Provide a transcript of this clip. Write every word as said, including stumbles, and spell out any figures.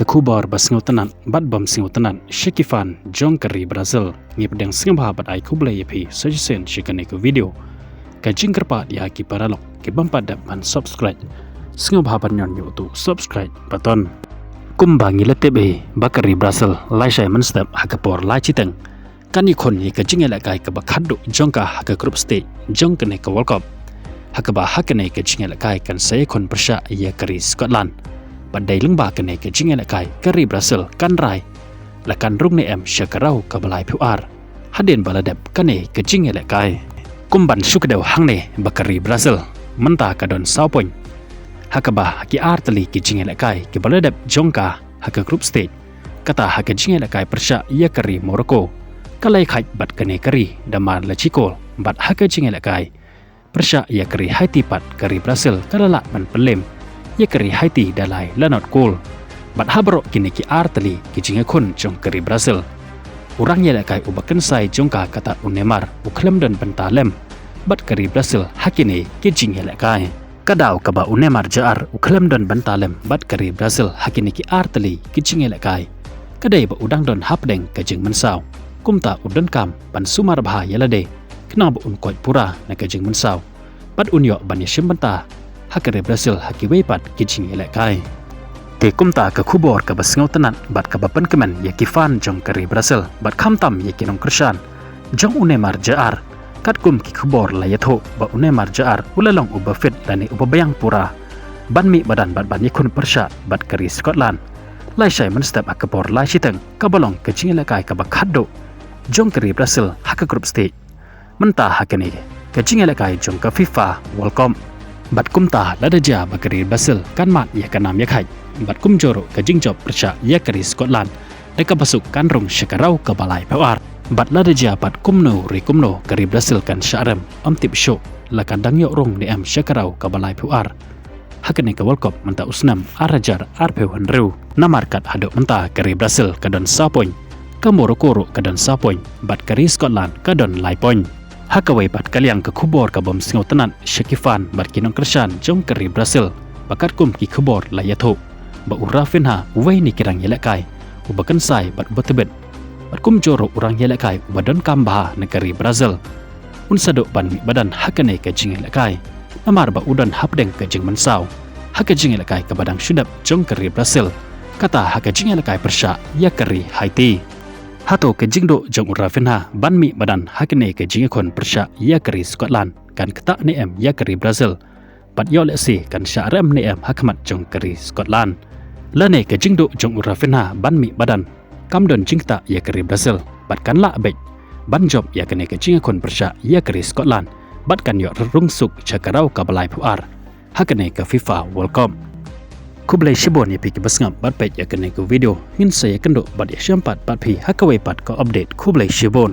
Ka khubor ba sngewtynnat bad bym sngewtynnat sha ki fan jong ka ri Brazil. Ngi pdiang sngewbha bad ai khublei ïa phi sa shisien sha kane ka video. Ka jingkyrpad ïa ki paralok ki bym pat dep ban subscribe, sngewbha ban ñion ïa utu subscribe button. Kumba ngi la tip hi ba ka ri Brazil lashai mynstep ha ka por lai shiteng kan ïakhun ïa ka jingïalehkai kaba khatduh jong ka ha ka group stage jong kane ka World Cup, ha kaba ha kane ka jingïalehkai kan sa ïakhun pyrshah ïa ka ri Scotland. Bad dei lyngba kane ka jingïalehkai ka ri Brazil kan rai la kan rung ne em sha ka round kaba laiphew ar hadien ba la dep kane ka jingïalehkai. Kum ban shu kdew hangne ba ka ri Brazil mynta ka don saw point ha kaba ha ki ar tylli ki jingïalehkai kiba la dep jong ka ha ka group stage, kata ha ka jingïalehkai pyrshah ïa ka ri Morocco ka la ïakhaid bad kane ka ri da mar la shi kol. Bad ha ka jingïalehkai pyrshah ïa ka ri Haiti pat ka ri Brazil ka la lah ban pynlem ïa ka ri Haiti da lai la nod kol. Bad ha baroh kine ki ar tylli ki jingïakhun jong ka ri Brazil, u rangïalehkai uba kynsai jong ka kata u Neymar u khlem don bynta lem bad ka ri Brazil ha kine ki jingïalehkai. Ka daw kaba u Neymar Jr u khlem don bynta lem bad ka ri Brazil ha kine ki ar tylli ki jingïalehkai ka dei ba u dang don hapdeng ka jingmynsaw. Kumta u donkam ban sumar bha ïa lade khnang ba un koit pura na ka jingmynsaw bad un ïoh ban ïashim bynta ha ka ri Brazil ha kiwei pat ki jingïalehkai. Te kumta ka khubor kaba sngewtynnat bad kaba pynkmen ïa ki fan jong ka ri Brazil bad khamtam ïa ki nongkyrshan jong u Neymar Jr. Katkum ki khubor la ïathuh ba u Neymar Jr u la long uba fit lane uba biang pura ban mih madan bad ban ïakhun pyrshah bad ka ri Scotland lashai mynstep ha ka por lai shiteng kaba long ka jingïalehkai kaba khatduh jong ka ri Brazil ha ka group stage mynta ha kane ka jingïalehkai jong ka FIFA World Cup. Bad kumta lada jia ba ka ri Brazil kan mad ïa ka nam ïakhaid bad kumjuh ruh ka jingjop pyrshah ïa ka ri Scotland da kaba suk kan rung sha ka round kaba laiphew ar. Bad lada jia pat kumno re kumno ka ri Brazil kan shah rem, ym tip shuh la kan dang ïoh rung ne em sha ka round kaba laiphew ar ha kane ka World Cup mynta u snem ar hajar arphew hynriew. Namar kat haduh mynta ka ri Brazil ka don saw point, ka Morocco ruh ka don saw point bad ka ri Scotland ka don lai point. Ha kawei pat ka liang ka khubor ka bym sngewtynnat sha ki fan bad ki nongkyrshan jong ka ri Brazil ba katkum ki khubor la ïathuh ba u Raphinha uwei na ki rangïalehkai uba kynsai bad uba tbit bad kumjuh ruh u rangïalehkai uba donkam bha na ka ri Brazil un sa duh ban mih madan ha kane ka jingïalehkai namar ba u don hapdeng ka jingmynsaw ha ka jingïalehkai kaba dang shu dep jong ka ri Brazil, kata ha ka jingïalehkai pyrshah ïa ka ri Haiti. Hato ka jingduh jong u Raphinha ban mih madan ha kane ka jingïakhun pyrshah ïa ka ri Scotland kan ktah ne em ïa ka ri Brazil bad ïoh lehse kan shah rem ne em ha khmat jong ka ri Scotland? Lane ka jingduh jong u Raphinha ban mih madan kam don jingktah ïa ka ri Brazil bad kan lah beit ban jop ïa kane ka jingïakhun pyrshah ïa ka ri Scotland bad kan ïoh rung suk sha ka round kaba laiphew ar ha kane ka FIFA World Cup. Khublei shibun ïa phi kiba sngap bad peit ïa kane ka video. Ngin sa ïakynduh bad ïashem pat bad phi ha kawei pat ka update. Khublei shibun.